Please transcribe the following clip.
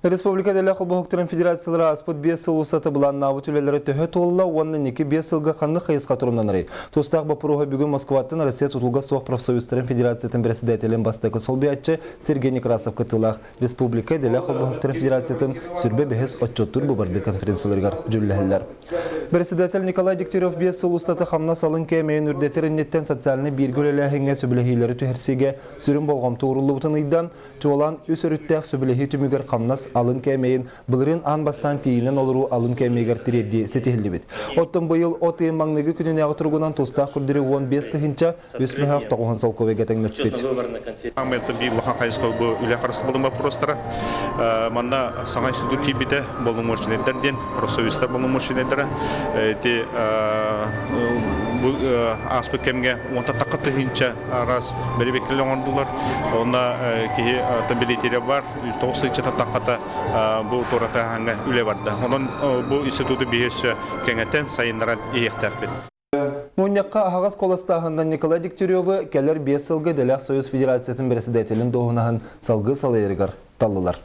Республика идэлээх холбоһуктарын федерациялара ааспыт 5 сыл устата былааннаабыт үлэлэрэ төһө туолла уонна инники 5 сылга ханнык хайысха торумнанарый? Тустаах боппуруоһу бүгүн Москваттан Россия тутулга суох профсоюзтарын федерациятын председателин бастакы солбуйааччы Сергей Некрасов кыттыылаах Республика идэлээх холбоһуктарын федерациятын сүрбэ бэһис отчуоттуур быбарды конференцияларыгар дьүүллэһэллэр. Председатель Николай Дегтярев 5 сыл устата хамнас алын кээмэйин үрдэтэр инниттэн социальнай бииргэ үлэлээһиҥҥэ сөбүлэһиилэри түһэрсиигэ сүрүн болҕомто ууруллубутун ыйда. Чуолаан үс өрүттээх сөбүлэһии түмүгэр хамнас алын кээмэйин былырыын аан бастаан тиийинэн олоруу алын кээмэйигэр тириэрдии ситиһиллибит. Оттон быйыл от ыйын маҥнайгы күнүнээҕи туругунан тустаах көрдөрүү 15 тыһыынча үс мөһөөх тоҕуһун солкуобайга тэҥнэспит. Аамыйаттан биир улахан хайысха бу үлэ харыстабылын боппуруостара. Манна саҥа институт киирбитэ боломуочунайдар диэн, профсоюзтар боломуочунайдара. Ити бу ааспыт кэмҥэ уонтан тахха тыһыынча араас бэрэбиэркэлэри оҥордулар. Онно киһи билиэтирэ бар, 9 тыһыынча таххата бу туоратааһыҥҥа үлэ барда. Онон бу институту биһи өссө кэҥэтэн, сайыннаран иһиэхтээхпит. Мунньахха аһаҕас куоластааһынынан Николай Дегтяревы кэлэр 5 сылга Идэлээх Союз Федерациятын бэрэссэдээтэлин дуоһунаһын салгыы салайарыгар таллылар.